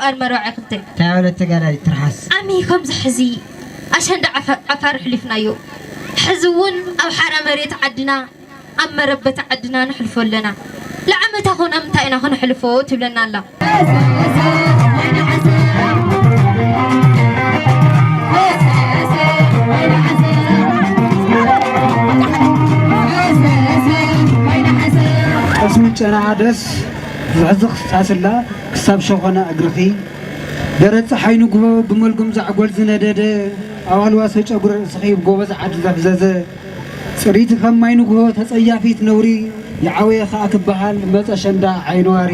ኣርመረው ዓክልተ። እንታይ ዓይነት ተጋዳሊት ትርሓስ? ኣሚ ከምዚ ሕዚ ኣሸንዳ ዓፋ-፣ ዓፋር ኣሕሊፍናዮ። ሕዚ እውን ኣብ ሓራ መሬት ዓድና፣ ኣብ መረበት ዓድና ነሕልፎ ኣለና። ለዓመታ ኮን ኣብ ምንታይ ኢና ክነሕልፎ ትብለና ኣላ። ጠስሚ ጨና ደስ ዝሕዚ ክሳስላ ክሳብ ሸኾና እግርኺ ደረት ፀሓይ ንግሆ ብመልጉም ዛዕጎል ዝነደደ ኣዋልዋሰ ጨጉሪ ርእስኺ ብጎበዝ ዓዲ ዘፍዘዘ ፅሪቲ ከም ማይ ንግሆ ተፀያፊት ነውሪ ይዓወየ ኸኣ ክበሃል መፀ ሸንዳ ዓይንዋሪ።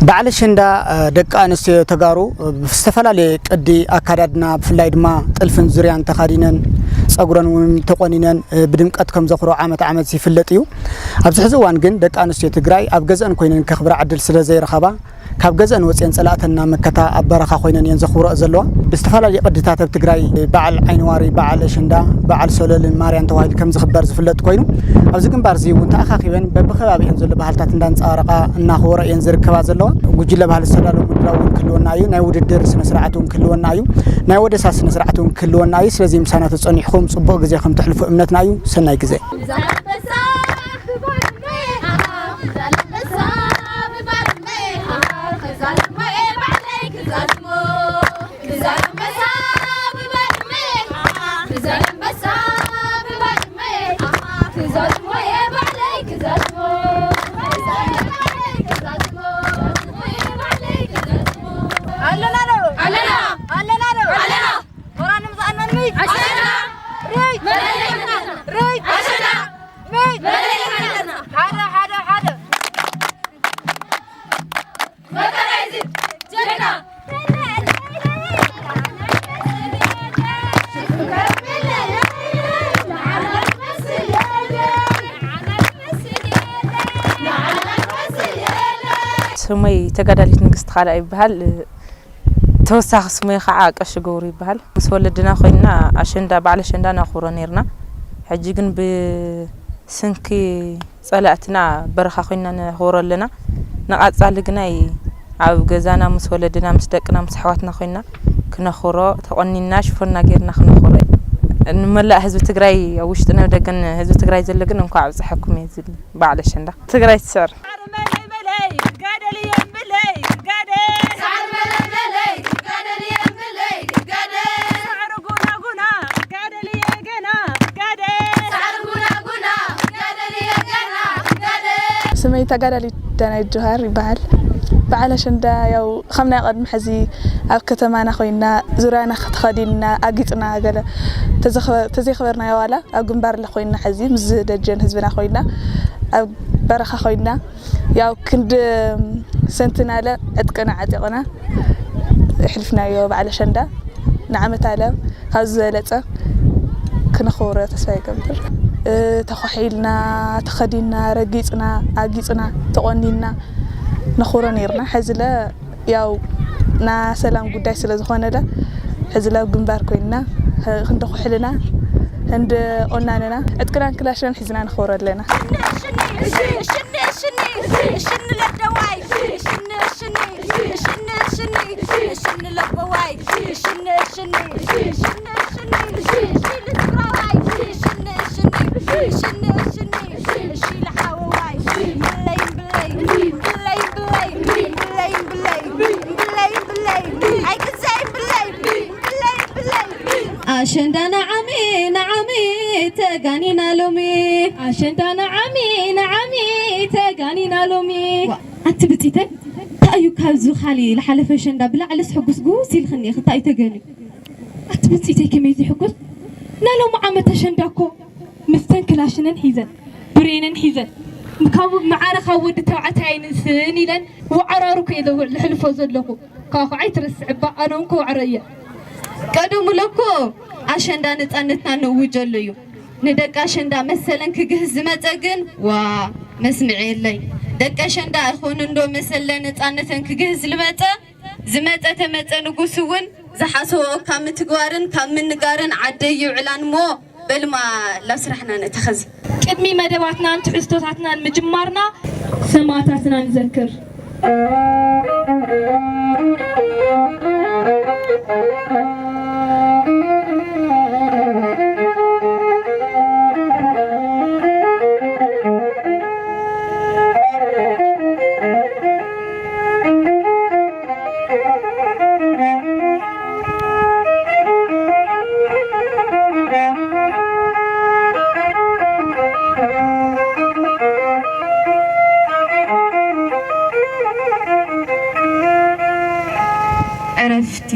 በዓል ኣሸንዳ፣ እ፣ ደቂ ኣንስትዮ ተጋሩ፣ እ፣ ብዝተፈላለየ ቅዲ ኣከዳድና፣ ብፍላይ ድማ ጥልፍን ዙርያን ተኻዲነን፣ ጸጉረን እውን ተቖኒነን፣ እ፣ ብድምቀት ከም ዘኽብሮ ዓመት ዓመት ይፍለጥ እዩ። ኣብዚ ሕዚ እዋን ግን ደቂ ኣንስትዮ ትግራይ ኣብ ገዝአን ኮይነን ከኽብራ ዕድል ስለ ዘይረኸባ፣ ካብ ገዝአን ወፅየን ጸላእተን እናመከታ ኣብ በረኻ ኮይነን እየን ዘኽብረኦ ዘለዋ። ብዝተፈላለየ ቅድታት ኣብ ትግራይ በዓል ዓይንዋሪ፣ በዓል ኣሸንዳ፣ በዓል ሶለልን ማርያን ተባሂሉ ከም ዝኽበር ዝፍለጥ ኮይኑ፣ ኣብዚ ግንባር እዚ እውን ተኣኻኺበን በብኸባቢአን ዘሎ ባህልታት እንዳንፀባረቓ እናኽበሮ እየን ዝርከባ ዘለዋ። ጉጅለ ባህሊ ዝተዳለወ ምድላው እውን ክህልወና እዩ። ናይ ውድድር ስነ ስርዓት እውን ክህልወና እዩ። ናይ ወደሳ ስነ ስርዓት እውን ክህልወና እዩ። ስለዚ ምሳና ተፀኒሕኩም ፅቡቕ ግዜ ከም ተሕልፉ እምነትና እዩ። ሰናይ ግዜ። ኣለና ዶ? ኣለና። ኣለና ዶ? ኣለና። ወራን ምዛኣና ንይ። ኣሸንዳ። ርይ። መለለይ መንነትና። ርይ። ኣሸንዳ። መለለይ መንነትና። ሓደ፣ ሓደ፣ ሓደ። መካናይዝድ ጀግና። ስመይ ተጋዳሊት ንግስቲ ካልኣ ይበሃል። ተወሳኺ ስመይ ከዓ ቀሺ ገብሩ ይበሃል። ምስ ወለድና ኮይንና ኣሸንዳ፣ በዓል ኣሸንዳ ነኽብሮ ነይርና። ሕጂ ግን ብስንኪ ጸላእትና በረኻ ኮይንና ነኽብሮ ኣለና። ንቐጻሊ ግናይ ኣብ ገዛና ምስ ወለድና፣ ምስ ደቅና፣ ምስ ኣሕዋትና ኮይንና ክነኽብሮ፣ ተቖኒንና ሽፎንና ጌርና ክነኽብሮ። ንመላእ ህዝቢ ትግራይ፣ ኣብ ውሽጥን ኣብ ደገን ህዝቢ ትግራይ ዘሎ ግን እንኳዕ ኣብፀሐኩም እየ ዝብል በዓል ኣሸንዳ። ትግራይ ትስዕር። ስመይ ተጋዳሊት ዳናይት ጆሃር ይበሃል። በዓል ኣሸንዳ ያው ከም ናይ ቀድሚ ሕዚ ኣብ ከተማና ኮይንና ዙርያና ተኸዲንና ኣጊፅና ገለ ተዘኸ-፣ ተዘይኸበርናዮ ዋላ ኣብ ግንባር ኮይንና ሕዚ ምስ ደጀን ህዝብና ኮይንና ኣብ በረኻ ኮይንና ያው ክንዲ ሰንትናለ ዕጥቅና ዓጢቕና ኣሕሊፍናዮ በዓል ኣሸንዳ ንዓመት ኣለም ካብ ዝበለጸ ክነኽብሮ ተስፋ ይገብር። እ፣ ተኳሒልና፣ ተኸዲንና፣ ረጊጽና፣ ኣጊጽና፣ ተቖኒንና ነኽብሮ ነይርና። ሕዚለ ያው ና ሰላም ጉዳይ ስለ ዝኾነለ፣ ሕዚ ላብ ግንባር ኮይንና፣ ህ-፣ ክንዲ ኩሕልና፣ ክንዲ ቁናንና፣ ዕጥቅናን ክላሽናን ሒዝና ንኸብሮ ኣለና። ሽኒ፣ ሽኒ፣ ሽኒ፣ ሽኒ ለደዋይ፣ ሽኒ፣ ሽኒ፣ ሽኒ፣ ሽኒ፣ ሽኒ ለበዋይ፣ ሽኒ፣ ሽኒ፣ ሽኒ፣ ሽኒ፣ ሽኒ፣ ሽኒ ልትግራዋይ፣ ሽኒ፣ ሽኒ፣ ሽኒ፣ ሽኒ፣ ሽኒ ለሓወዋይ፣ ብለይ፣ ብለይ፣ ብለይ፣ ብለይ፣ ብለይ፣ ብለይ፣ ብለይ፣ ኣይግዛይ፣ ብለይ፣ ብለይ፣ ብለይ። ኣሸንዳ ንዓሚ፣ ንዓሚ ተጋኒና ሎሚ። ኣሸንዳ ንዓሚ፣ ንዓሚ ተጋኒና ሎሚ። ዋ፣ ኣቲ ብፂተይ፣ እንታይ እዩ ካብዚ ካሊ ዝሓለፈ ኣሸንዳ ብላዕልስ ሕጉስ ጉስ ኢልክኒ ኢኺ፣ እንታይ እዩ ተገንዩ? ኣቲ ብፂተይ ከመይ ትሕጉስ? ናሎም ዓመት ኣሸንዳ እኮ ምስተን ክላሽነን ሒዘን ብሬነን ሒዘን ካብ መዓረ ካብ ወዲ ተባዕታይ ኣይንእስን ኢለን ወዓራሩ እኮ እየ ዘውዕ ዝሕልፎ ዘለኹ። ካብ ከዓ ኣይትረስዕ እባ ኣነ እውን ከውዕረ እየ። ቀደሙ ለኮ ኣሸንዳ ነፃነትና ነውጀሉ እዩ። ንደቂ ኣሸንዳ መሰለን ክግህስ ዝመፀ ግን ዋ መስምዒ የለይ። ደቂ ኣሸንዳ ኣይኾኑ እንዶ መሰለ ነፃነተን ክግህስ ዝመፀ ዝመፀ ተመፀ ንጉስ እውን ዝሓሰቦ ካብ ምትግባርን ካብ ምንጋርን ዓደይ ይውዕላን እሞ በልማ ላብ ስራሕና ንእተኸዝ። ቅድሚ መደባትናን ትሕዝቶታትናን ምጅማርና ሰማእታትና ንዘክር። ዕረፍቲ።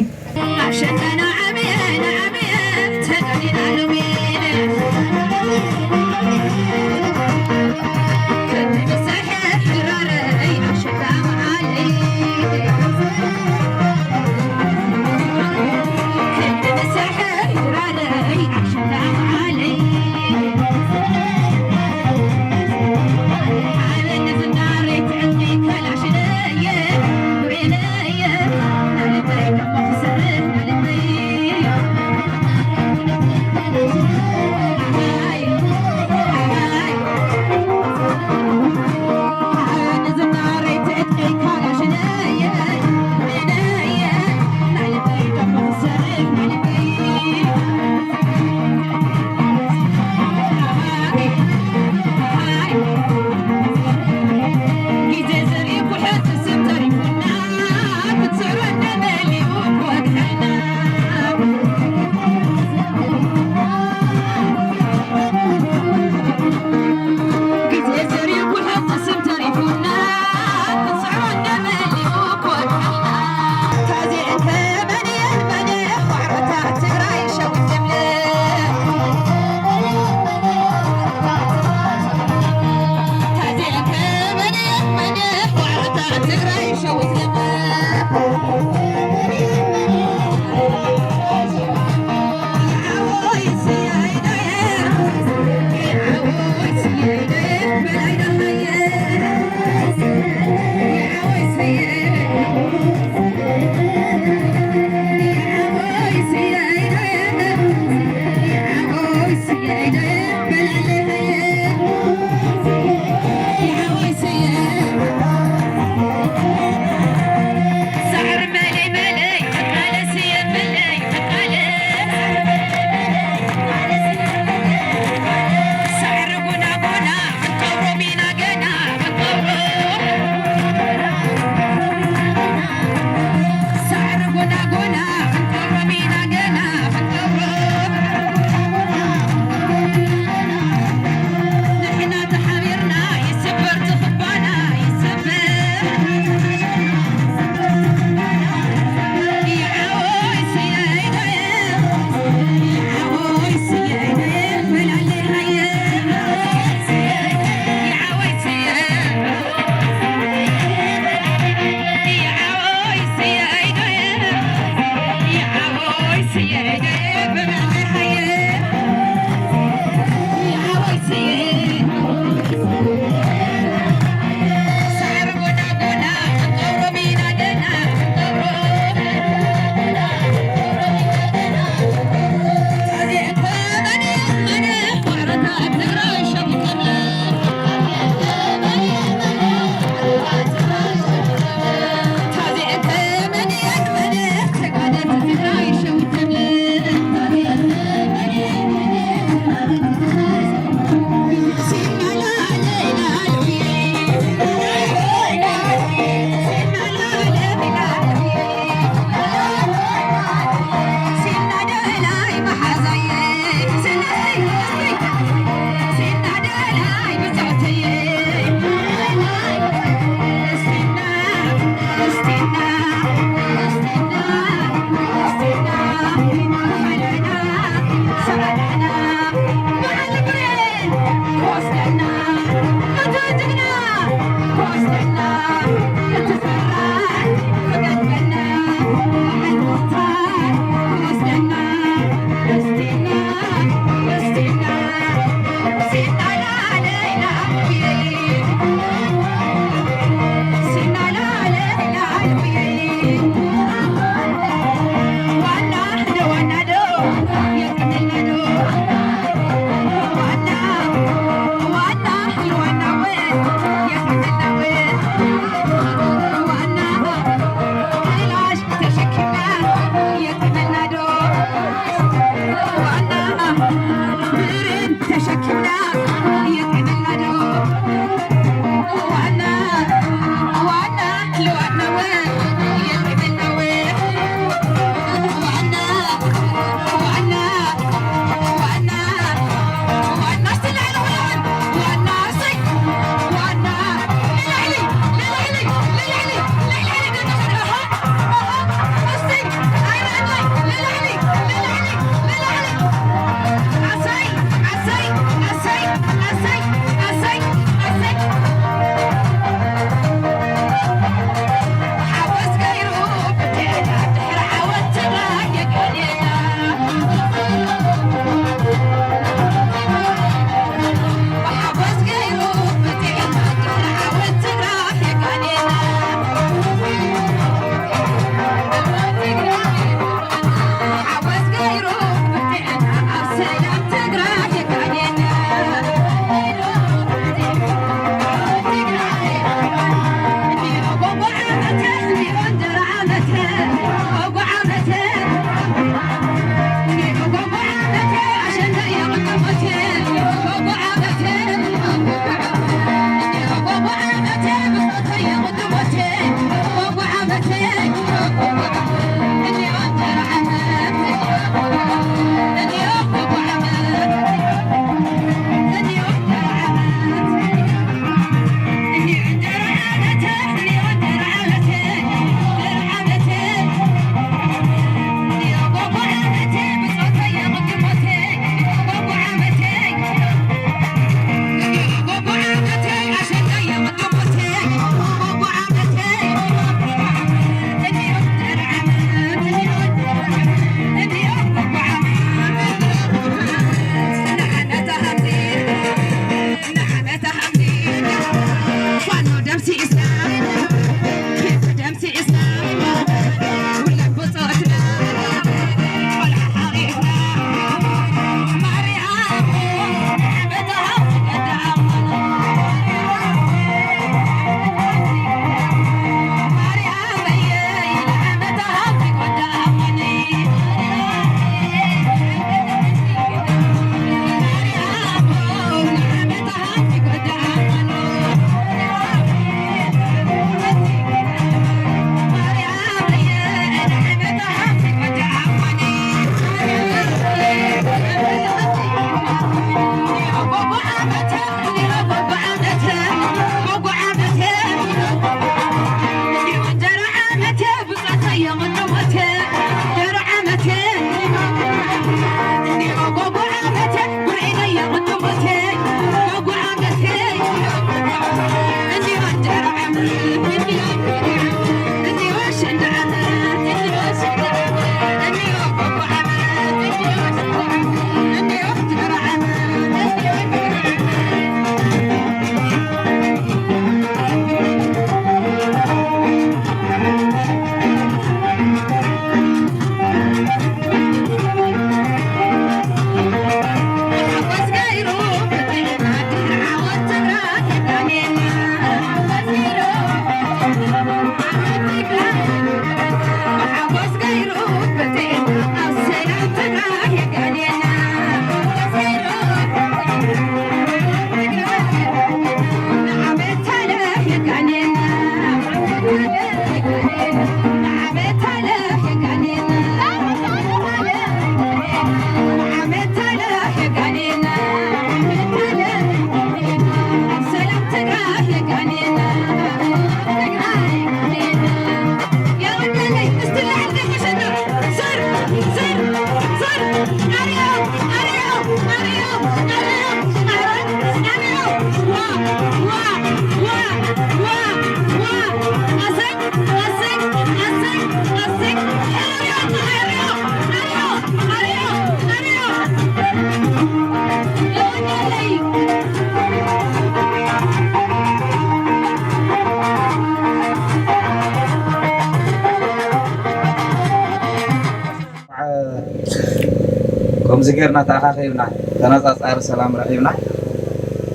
ከምዚ ጌርና ተኣኻኺብና ተነጻጻሪ ሰላም ረኺብና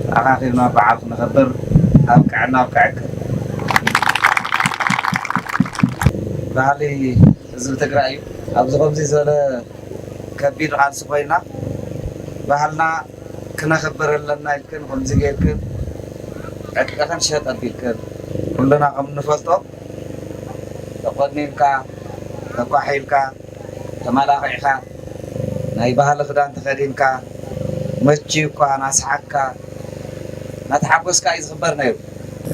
ተኣኻኺብና በዓል ክነኸብር ኣብቅዐና ኣብቅዐክን። ባህሊ ህዝቢ ትግራይ እዩ። ኣብዚ ከምዚ ዝበለ ከቢድ ቃልሲ ኮይና ባህልና ክነኽብር ኣለና ኢልክን ከምዚ ጌርክን ዕጥቅኽን ሸጥ ኣቢልክን ኩልና ከም እንፈልጦ ተቆኒንካ ተኳሒልካ ተመላኺዕካ ናይ ባህሊ ክዳን ተኸዲንካ መችዩካ ናስሓቅካ ናተሓጎስካ እዩ ዝኽበር ነይሩ።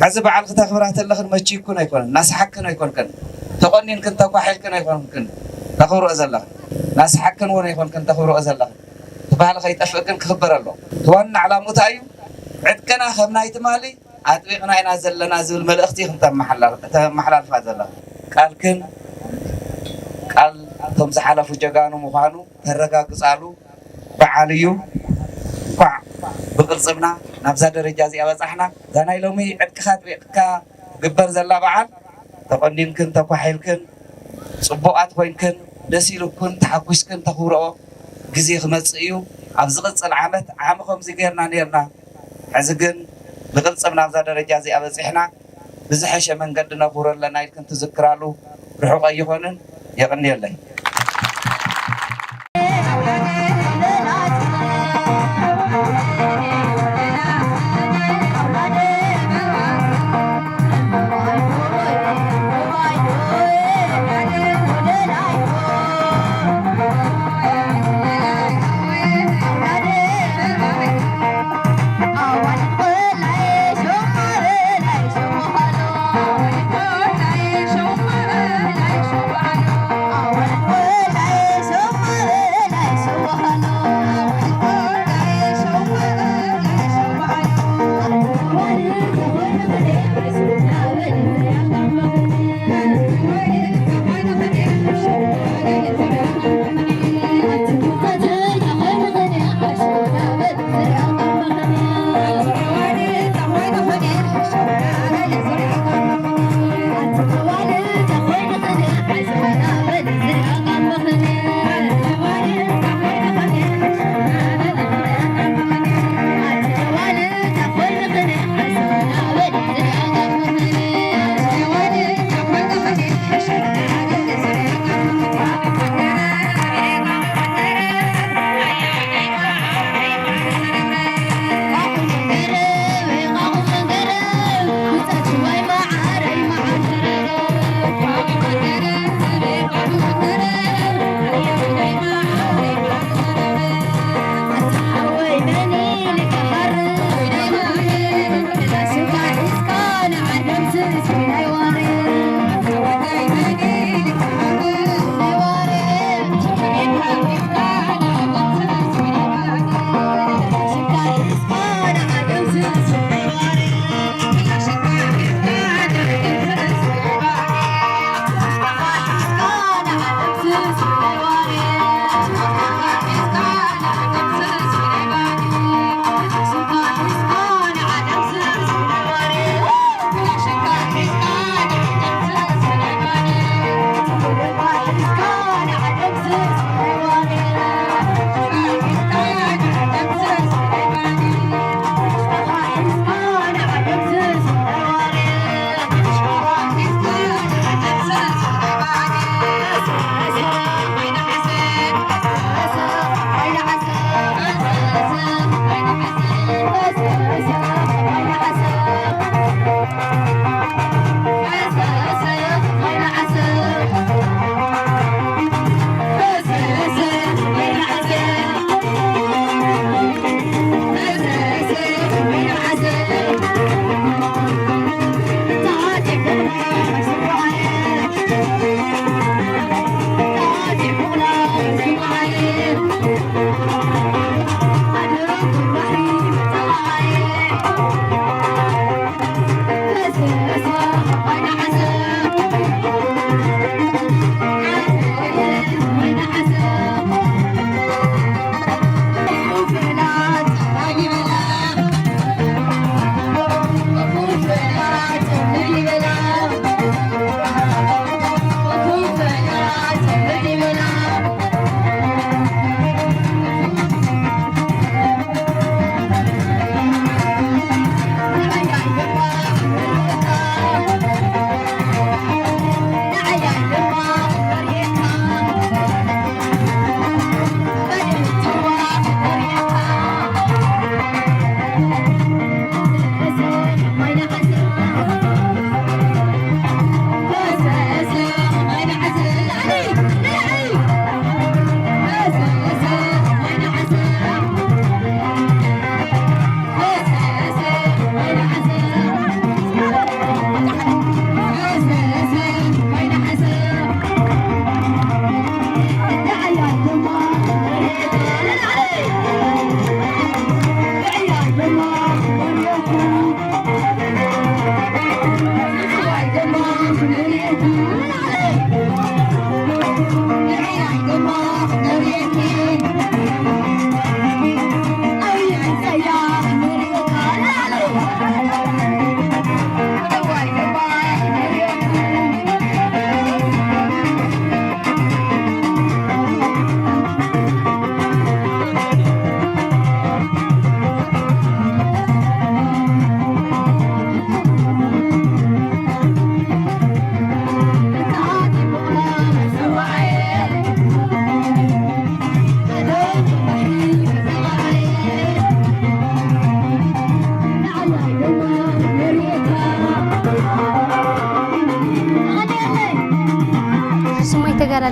ሕዚ በዓል ክተኽብራ ተለኽን መችዩክን ኣይኮነን ናስሓቅክን ኣይኮንክን ተቆኒንክን ተኳሒልክን ኣይኮንክን ተኽብርኦ ዘለኽን ናስሓቅክን እውን ኣይኮንክን ተኽብርኦ ዘለኽን እቲ ባህሊ ከይጠፍእክን ክኽበር ኣሎ። እቲ ዋና ዕላምኡ እንታይ እዩ? ዕጥቅና ከም ናይ ትማሊ ኣጥቢቕና ኢና ዘለና ዝብል መልእኽቲ ኢኽን ተመሓላልፋ ዘለኽን። ቃልክን ቃል እቶም ዝሓለፉ ጀጋኑ ምዃኑ ተረጋግጻሉ በዓል እዩ። እንኳዕ ብቕልጽምና ናብዛ ደረጃ እዚኣ በጻሕና። እዛ ናይ ሎሚ ዕጥቅኻ ኣጥቢቕካ ግበር ዘላ በዓል ተቖኒንክን ተኳሒልክን ጽቡቓት ኮይንክን ደስ ኢሉክን ተሓጒስክን ተኽብርኦ ግዜ ክመጽእ እዩ። ኣብ ዝቕጽል ዓመት ዓሚ ከምዚ ጌርና ኔርና። ሕዚ ግን ብቕልጽም ናብዛ ደረጃ እዚኣ በጺሕና ብዝሐሸ መንገዲ ነኽብሮ ኣለና ኢልክን ትዝክራሉ ርሑቕ ኣይኾንን። የቕንየለይ።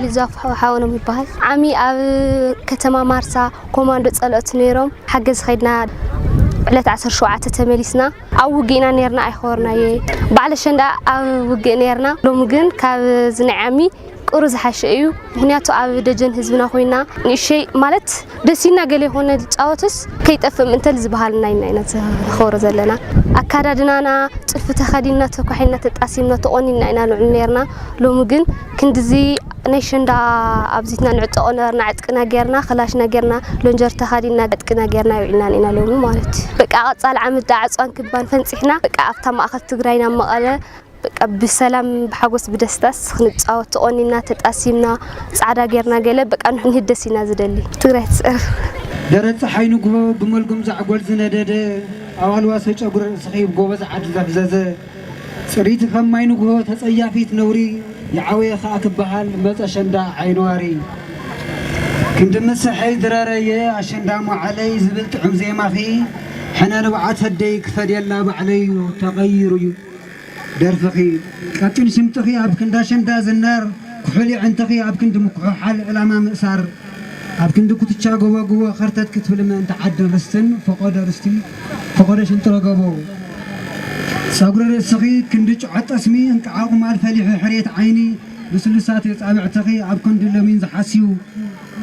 ሊዛ ሓወኖም ይበሃል። ዓሚ ኣብ ከተማ ማርሳ ኮማንዶ ጸለኦት ነይሮም። ሓገዝ ኸይድና ዕለት ዓሰርተ ሸውዓተ ተመሊስና። ኣብ ውግእና ነይርና ኣይኸበርናየ። በዓል ኣሸንዳ ኣብ ውግእ ነይርና። ሎሚ ግን ካብ ዝናይ ዓሚ ቁሩ ዝሓሸ እዩ። ምኽንያቱ ኣብ ደጀን ህዝብና ኮይና ንእሸይ ማለት ደሲና ገለ ይኾነ ዝጫወትስ ከይጠፍእ ምእንተል ዝበሃልና ኢና ኢና ዝኸብሮ ዘለና። ኣካዳድናና ጥልፊ ተኸዲንና ተኳሒልና ተጣሲምና ተቖኒንና ኢና ንውዕል ነይርና። ሎሚ ግን ክንድዚ ናይ ሸንዳ ኣብዚትና ንዕጠቖ ነበርና። ዕጥቅና ጌርና፣ ክላሽና ጌርና፣ ሎንጀር ተኸዲንና ዕጥቅና ጌርና ይውዕልና ኢና ሎሚ ማለት እዩ። በቃ ቀጻሊ ዓመት ደኣ ዕጽዋን ክባን ፈንጺሕና በቃ ኣብታ ማእኸል ትግራይና መቐለ በቃ ብሰላም ብሓጎስ ብደስታስ ክንጫወት ተቖኒና ተጣሲምና ጻዕዳ ጌርና ገለ በቃ ንሕንህድ ደስ ኢና ዝደሊ። ትግራይ ትጸር። ደረት ፀሓይ ንግሆ ብመልጉም ዛዕጎል ዝነደደ ኣዋልዋሰ ጨጉሪ ርእስኺ ብጎበዝ ዓዲ ዘፍዘዘ ፅሪቲ ከም ማይ ንግሆ ተፀያፊት ነውሪ ይዓወየ ኸኣ ክበሃል መፀ ሸንዳ ዓይንዋሪ ክንዲ ምሰሐይ ድረረየ ኣሸንዳ ሞዓለይ ዝብል ጥዑም ዜማኺ ሕነ ንብዓት ኣደይ ክፈድየላ ባዕለዩ ተቐይሩዩ። ደርፍኺ ቀጢን ሽምጥኺ ኣብ ክንዲ ኣሸንዳ ዝናር፣ ኩሑል የዕንትኺ ኣብ ክንዲ ምኩሕሓል ዕላማ ምእሳር፣ ኣብ ክንዲ ኩትቻ ጎቦ ጎቦ ኸርተት ክትብሊ ምእንቲ ዓድን ርስትን ፈቖዶ ርስቲ ፈቖዶ ሽንጥሮ ጎቦ። ጸጉሪ ርእስኺ ክንዲ ጭዖ ጠስሚ እንቃዓ ቁማል ፈሊሑ ሕርየት ዓይኒ ልስሉሳት የጻብዕትኺ ኣብ ክንዲ ለሚን ዝሓስዩ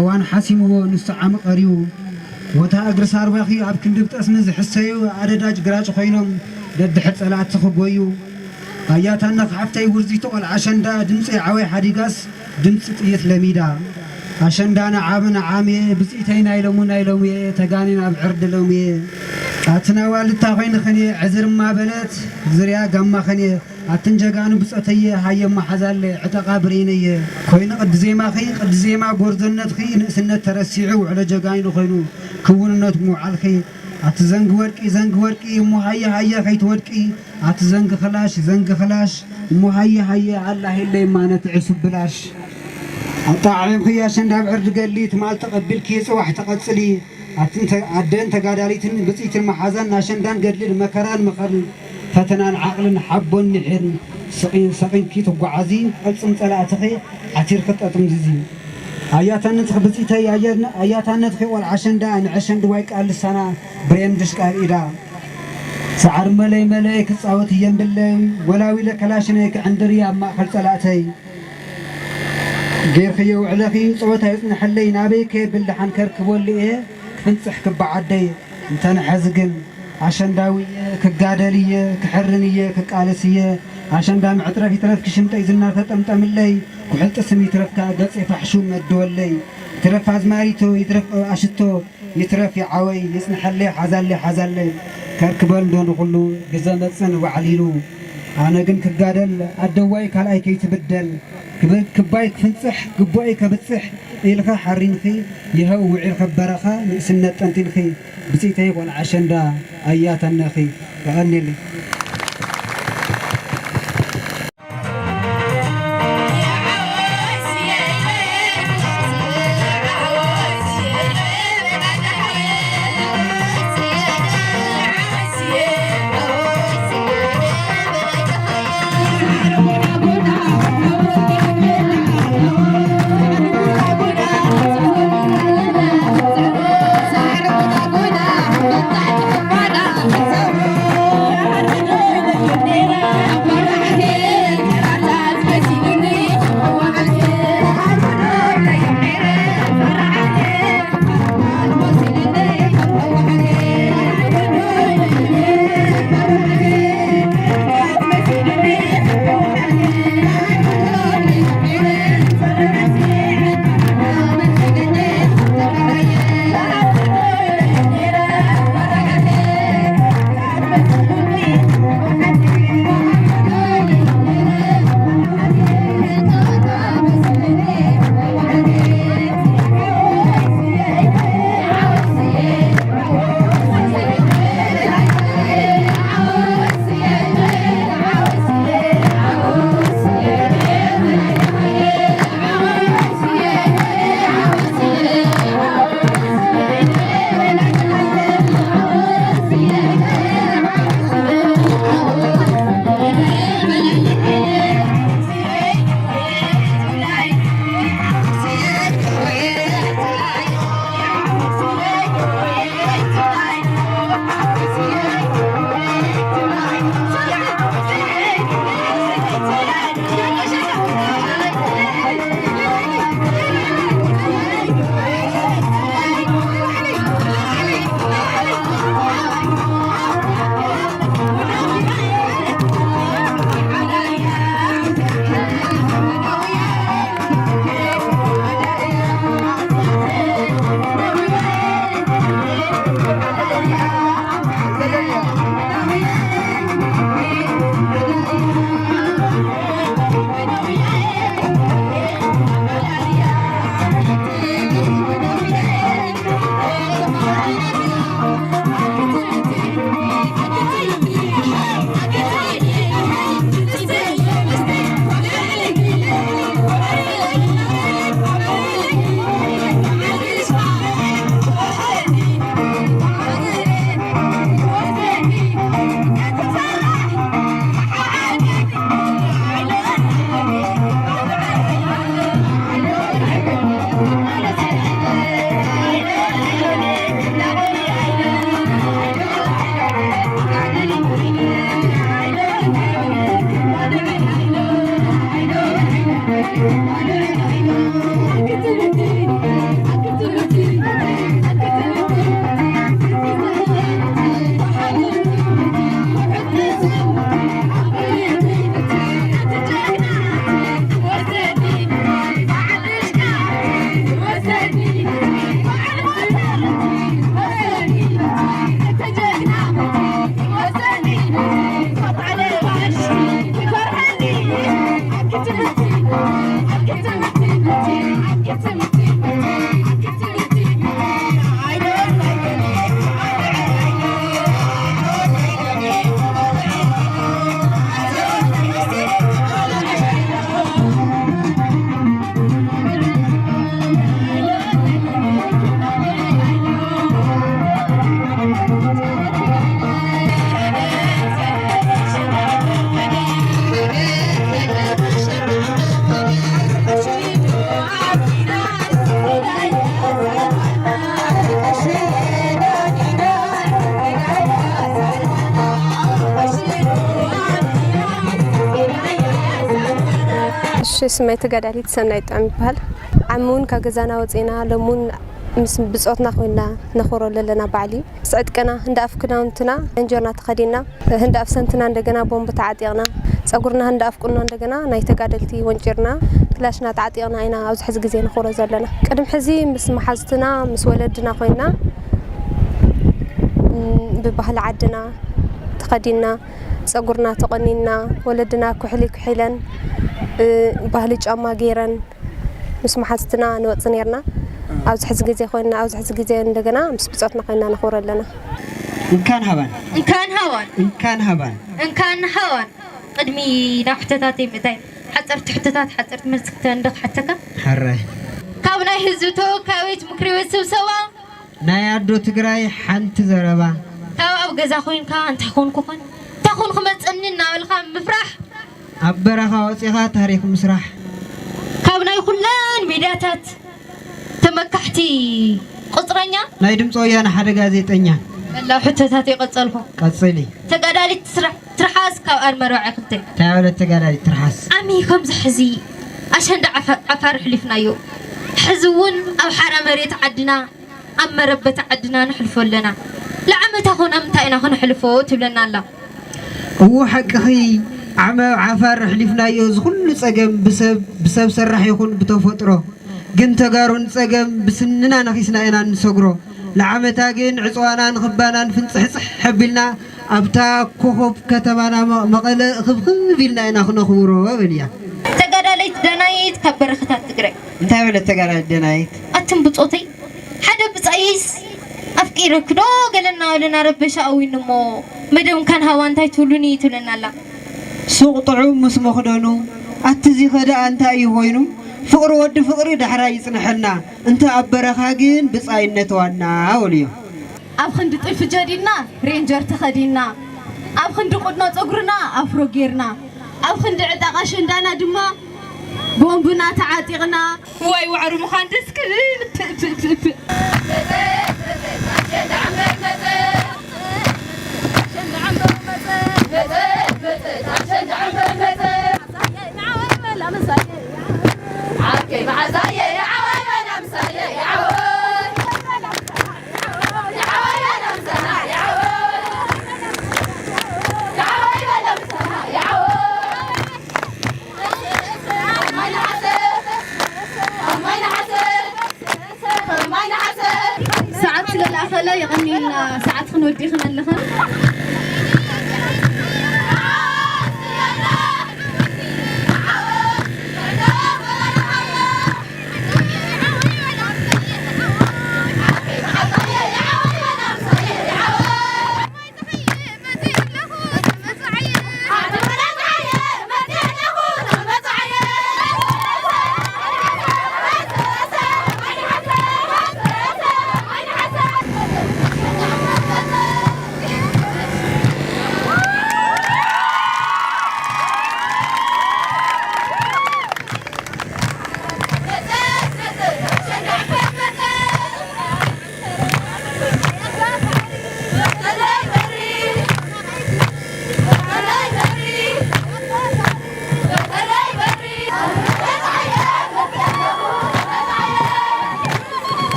እዋን ሓሲምዎ ንሱ ዓሚ ቀርዩ። ቦታ እግሪ ሳርባኺ ኣብ ክንዲ ብጠስሚ ዝሕሰዩ ኣደዳጅ ግራጭ ኮይኖም ደድሕር ጸላእቲ ክጎዩ። ኣያ ታነኽ ሓፍተይ ውርዚቲ ቆልዓ ኣሸንዳ ድምፂ ዓወይ ሓዲጋስ ድምፂ ጥይት ለሚዳ። ኣሸንዳ ንዓብ ንዓምየ ብፅኢተይ ናይ ሎሙ ናይ ሎሙየ ተጋኔን ኣብ ዕርዲ ሎሙየ። ኣቲ ናዋልታ ኮይንኽንየ ዕዝርማ በለት ዝርያ ጋማኽንየ ኣትን ጀጋኑ ብጾተየ ሃየ መሓዛለ ዕጠቓ ብሬነየ ኮይኑ ቅዲ ዜማኺ ቅዲ ዜማ ጎርዞነትኺ ንእስነት ተረሲዑ ውዕሎ ጀጋኑ ኮይኑ ክውንነት ምውዓልኺ ኣቲ ዘንጊ ወርቂ ዘንጊ ወርቂ እሞ ሃየ ሃየ ከይትወድቂ ኣቲ ዘንጊ ክላሽ ዘንጊ ክላሽ እሞ ሃየ ሃየ ኣላ ሄለይ ማነት ዕሱብ ብላሽ ኣጣዓዒምኺ ኣሸንዳ ኣብ ዕርዲ ገሊ ትማል ተቐቢልኪ ጽባሕ ተቐጽሊ ኣትን ተ- ኣደን ተጋዳሊትን ብፅኢትን መሓዛን ናሸንዳን ገድልን መከራን መኸርን ፈተናን ዓቕልን ሓቦን ንሒርን ስቒ- ሰቒንኪ ትጓዓዚ ቅልፅም ፀላእትኺ ዓቲርኪ ጠጥምዝዚ ኣያታነትኺ ብፅኢተይ ኣየ- ኣያታነትኺ ቆልዓ ኣሸንዳ ንዐሸንድዋይ ቃል ልሳና ብሬን ድሽቃ ኣብ ኢዳ ሰዓር መለይ መለይ ክፃወት እየን ብለይ ወላዊለ ከላሽነይ ክዕንድር ኣብ ማእኸል ፀላእተይ ጌርክዮ ውዕለኺ ጸወታ ይጽንሐለይ ናበይ ከብል ደሓን ከርክበሉ እየ ክፍንጽሕ ክበዓደይ እንተንሐዚ ግን ኣሸንዳዊ እየ ክጋደል እየ ክሕርን እየ ክቃለስ እየ ኣሸንዳ መዕጥረፍ ይትረፍ ክሽምጠይ ዝናር ተጠምጠምለይ ኩሕል ጥስም ይትረፍካ ገጽ የፋሕሹ መድወለይ ይትረፍ ኣዝማሪቶ ይትረፍ ኣሽቶ ይትረፍ ይዓወይ ይጽንሐለይ ሓዛለይ ሓዛለይ ከርክበል እንዶ ንኹሉ ግዘ መጽን ዋዕሊሉ ኣነ ግን ክጋደል ኣደዋይ ካልኣይ ከይትብደል ክብ- ክባይ ክፍንጽሕ ግቡኣይ ከብጽሕ ኢልኸ ሓሪንኺ ይኸው ውዒልኸ በረኻ ንእስነት ጠንጢንኺ ብጽኢተይ ቆልዓ ኣሸንዳ ኣያተነኺ የቐንየለይ። ስመይ ተጋዳሊት ሰናይ ጥዑም ይበሃል። ዓሚ እውን ካብ ገዛና ወፂና ሎም እውን ምስ ብፆትና ኮይና ነኽብሮ ዘለና በዓል እዩ። ምስ ዕጥቅና እንዳ ኣፍ ክዳውንትና እንጀርና ተኸዲና፣ ህንዳ ኣፍ ሰንትና እንደገና ቦምብ ተዓጢቕና፣ ፀጉርና ህንዳ ኣፍ ቁኖ እንደገና ናይ ተጋደልቲ ወንጭርና፣ ክላሽና ተዓጢቕና ኢና ኣብዚ ሕዚ ግዜ ንኽብሮ ዘለና። ቅድሚ ሕዚ ምስ መሓዝትና ምስ ወለድና ኮይና ብባህሊ ዓድና ተኸዲና፣ ፀጉርና ተቆኒና፣ ወለድና ኩሕሊ ኩሒለን ባህሊ ጫማ ገይረን ምስ መሓዝትና ንወፅ ነርና። ኣብዚ ሕዚ ግዜ ኮይና ኣብዚ ሕዚ ግዜ እንደገና ምስ ብፆትና ኮይና ነኽብሮ ኣለና። እንካን ሃባን እንካን ሃባን እንካን ሃባን እንካን ሃባን። ቅድሚ ናብ ሕቶታተይ ምእታይ ሓፀርቲ ሕቶታት ሓፀርቲ መልሲ ክተንዶ ክሓተካ። ሕራይ ካብ ናይ ህዝቢ ተወካዮች ምክሪ ቤት ስብሰባ ናይ ኣዶ ትግራይ ሓንቲ ዘረባ። ካብ ኣብ ገዛ ኮይንካ እንታይ ኮንኩ ኮን እንታይ ኮን ክመፀኒ እናበልካ ምፍራሕ። ኣብ በረኻ ወፂኻ ታሪኽ ምስራሕ። ካብ ናይ ኩለን ሚድያታት ተመካሕቲ ቁፅረኛ። ናይ ድምፂ ወያነ ሓደ ጋዜጠኛ። መላው ሕቶታት የቐፀልኩ። ቀፅሊ። ተጋዳሊት ትርሓስ ካብ ኣርመርባዕ ክልተ። እንታይ በለት ተጋዳሊት ትርሓስ? ዓሚ ከምዚ ሕዚ ኣሸንዳ ዓፋር ኣሕሊፍናዮ። ሕዚ እውን ኣብ ሓራ መሬት ዓድና ኣብ መረበቲ ዓድና ነሕልፎ ኣለና። ለዓመታ ኮን ኣብ ምንታይ ኢና ክነሕልፎ ትብለና ኣላ። እዎ ሓቅኺ ዓመ ኣብ ዓፋር ኣሕሊፍናዮ እዚ ኩሉ ጸገም ብሰብ ብሰብ ሰራሕ ይኹን ብተፈጥሮ ግን ተጋሩ ንጸገም ብስንና ነኺስና ኢና ንሰግሮ። ለዓመታ ግን ዕጽዋናን ኽባናን ፍንጽሕጽሕ ኣቢልና ኣብታ ኮኾብ ከተማና መቐለ እኽብኽብ ኢልና ኢና ክነኽብሮ በልያ። ተጋዳለይት ዳናይት ካብ በረኽታት ትግራይ። እንታይ በለት ተጋዳሊት ደናይት? ኣቱም ብጾተይ ሓደ ብጻይስ ኣፍቂረኪ ዶ ገለ እናበለ እናረበሸ ኣዊኒ እሞ መደብ እንካን ሃዋ እንታይ ትብሉኒ ትብለና ኣላ። ሱቕ ጥዑም ምስ መኽደኑ ኣቲ እዚኸ ደኣ እንታይ እዩ ኮይኑ ፍቕሪ ወዲ ፍቕሪ ዳሕራይ ይጽንሐልና እንተ ኣብ በረኻ ግን ብጻይነት ዋና በሉዮ። ኣብ ክንዲ ጥልፊ ጀዲድና ሬንጀር ተኸዲንና ኣብ ክንዲ ቁኖ ጸጉርና ኣፍሮ ጌርና ኣብ ክንዲ ዕጣቕ ኣሸንዳና ድማ ቦምብና ተዓጢቕና። እዋይ ዋዕሮ ምዃን ደስ ክብል። ፕእ ፕእ ፕእ ፕእ። ሰዓት ስለ ዝኣኸለ የቐንየልና፣ ሰዓት ክንወዲ ይኽነልኽን።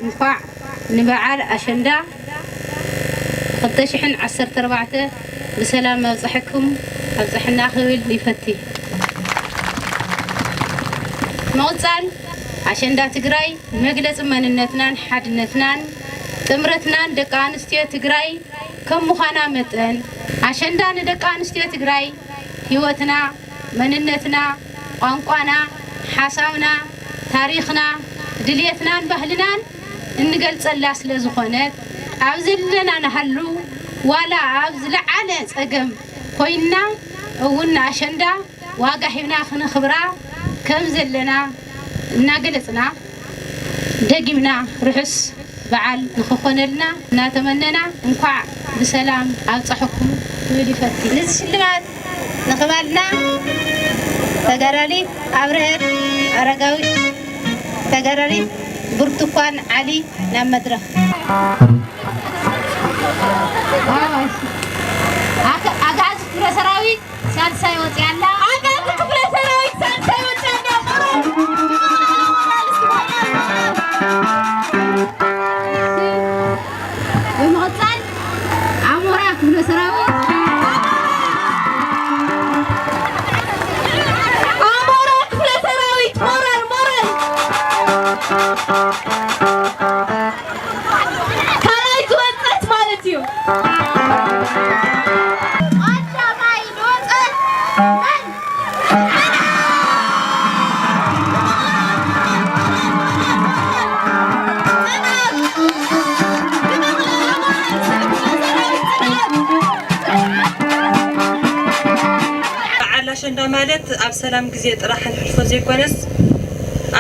እንኳዕ ንበዓል ኣሸንዳ ክልተ ሽሕን ዓሰርተ ኣርባዕተ ብሰላም ኣብፀሐኩም ኣብፀሐና ክብል ይፈቲ። ምቕፃል ኣሸንዳ ትግራይ መግለፂ መንነትናን ሓድነትናን ጥምረትናን ደቂ ኣንስትዮ ትግራይ ከም ምዃና መጠን ኣሸንዳ ንደቂ ኣንስትዮ ትግራይ ህይወትና፣ መንነትና፣ ቋንቋና፣ ሓሳብና፣ ታሪኽና፣ ድልየትናን ባህልናን እንገልፀላ ስለ ዝኾነት ኣብ ዘለና ንሃሉ ዋላ ኣብ ዝለዓለ ፀገም ኮይንና እውን ንኣሸንዳ ዋጋ ሂብና ክነኽብራ ከም ዘለና እናገለፅና ደጊምና ርሑስ በዓል ንኽኾነልና እናተመነና እንኳዕ ብሰላም ኣብፀሐኩም ክብል ይፈቲ። ነዚ ሽልማት ንኽባልና ተጋዳሊት ኣብርሀት ኣረጋዊ፣ ተጋዳሊት ብርቱኳን ዓሊ ናብ መድረኽ። ኣክ-፣ ኣግኣዚ ክፍለ ሰራዊት ሳልሳይ ወፂኣ ኣላ። ኣግኣዚ ክፍለ ሰራዊት ሳልሳይ ወፂኣ ኣላ። ብምቕፃል ኣሞራ ክፍለ ሰራዊት፣ ኣሞራ ክፍለ ሰራዊት ሞራል፣ ሞራል። ካልኣይ ዝወፀት ማለት እዩ። ቀዳማይ ዝወፀት መን? በዓል ኣሸንዳ ማለት ኣብ ሰላም ግዜ ጥራሕ ንሕልፎ ዘይኮነስ፣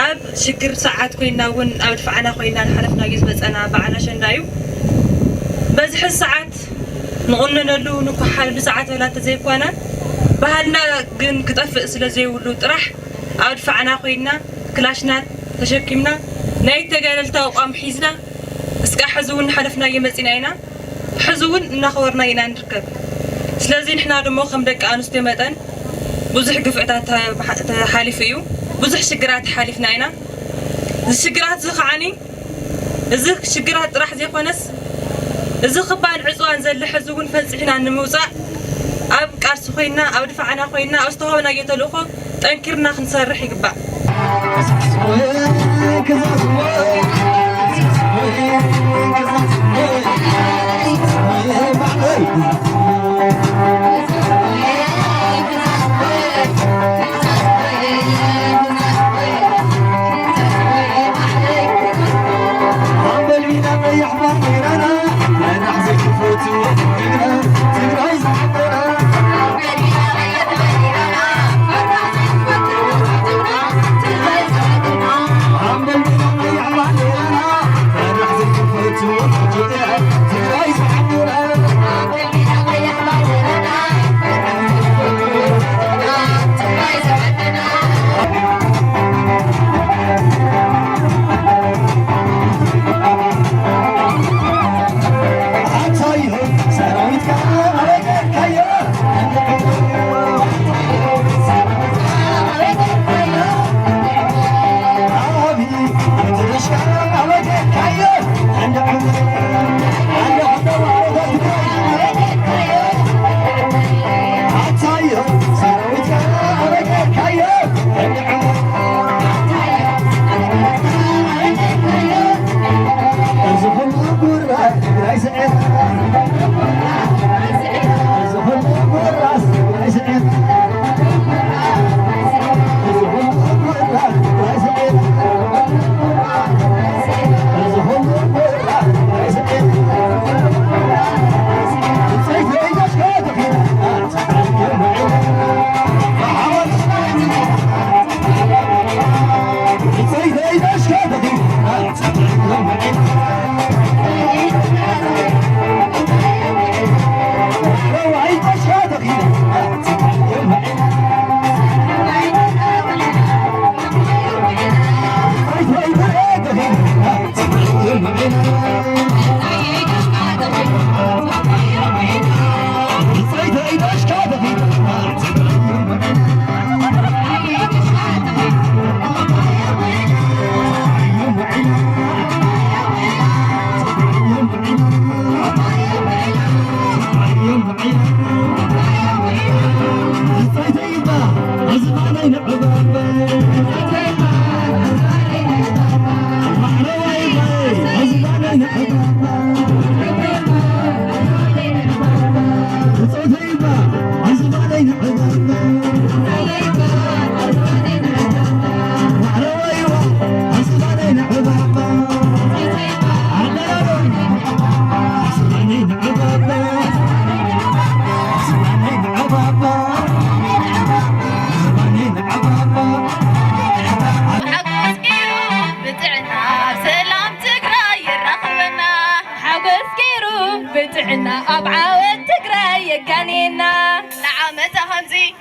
ኣብ ሽግር ሰዓት ኮይና እውን ኣብ ድፋዕና ኮይና ንሓለፍናዮ ዝመፀና በዓል ኣሸንዳ እዩ። በዚ ሕዚ ሰዓት ንቑነነሉ፣ ንኳሓለሉ ሰዓት በላ ተዘይኮነ፣ ባህልና ግን ክጠፍእ ስለ ዘይብሉ ጥራሕ ኣብ ድፋዕና ኮይና ክላሽና ተሸኪምና ናይ ተጋደልቲ ኣቋም ሒዝና እስካዕ ሕዚ እውን እናሓለፍናዮ መፂና ኢና። ሕዚ እውን እናኸበርናዮ ኢና ንርከብ። ስለዚ ንሕና ደሞ ከም ደቂ ኣንስትዮ መጠን ብዙሕ ግፍዕታት ተሓ-፣ ተሓሊፉ እዩ። ብዙሕ ሽግራት ሓሊፍና ኢና። እዚ ሽግራት እዚ ከዓኒ፣ እዚ ሽግራት ጥራሕ ዘይኮነስ፣ እዚ ክባን ዕፅዋን ዘሎ ሕዚ እውን ፈንፂሕና ንምውፃእ ኣብ ቃልሲ ኮይና፣ ኣብ ድፋዕና ኮይና፣ ኣብ ዝተዋህበናዮ ተልእኾ ጠንኪርና ክንሰርሕ ይግባእ።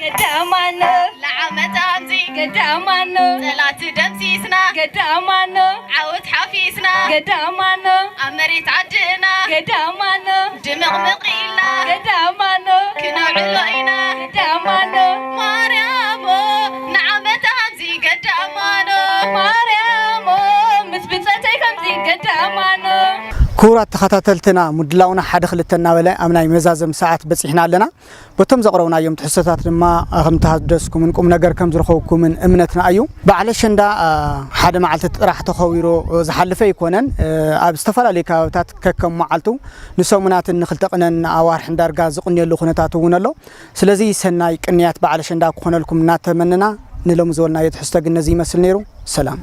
ገዳማኖ ለዓመት ኣምዚ ገዳማኖ ጠላት ደምሲስና ገዳማኖ ዓወት ሓፊስና ገዳማኖ ኣብ መሬት ዓድና ገዳማኖ ድምቕምቕ ኢልና ገዳማኖ ክነውዕሎ ኢና ገዳማኖ ማርያሞ ንዓመት ኣምዚ ገዳማኖ ማርያሞ ምስ ብጸተይ ከምዚ ገዳማኖ። ክቡራት ተኸታተልትና፣ ምድላውና ሓደ ክልተ እናበለ ኣብ ናይ መዛዘም ሰዓት በጺሕና ኣለና። በቶም ዘቕረብናዮም ትሕዝቶታት ድማ ከም ተሃደስኩምን ቁም ነገር ከም ዝረኸብኩምን እምነትና እዩ። በዓል ኣሸንዳ ሓደ መዓልቲ ጥራሕ ተኸቢሩ ዝሓልፍ ኣይኮነን። ኣብ ዝተፈላለዩ ከባብታት ከከም መዓልቱ ንሰሙናትን ንክልተ ቅነን ኣዋርሕን ዳርጋ ዝቕንየሉ ኩነታት እውን ኣሎ። ስለዚ ሰናይ ቅንያት በዓል ኣሸንዳ ክኾነልኩም እናተመንና፣ ንሎሚ ዝበልናዮ ትሕዝቶ ግን ነዚ ይመስል ነይሩ። ሰላም።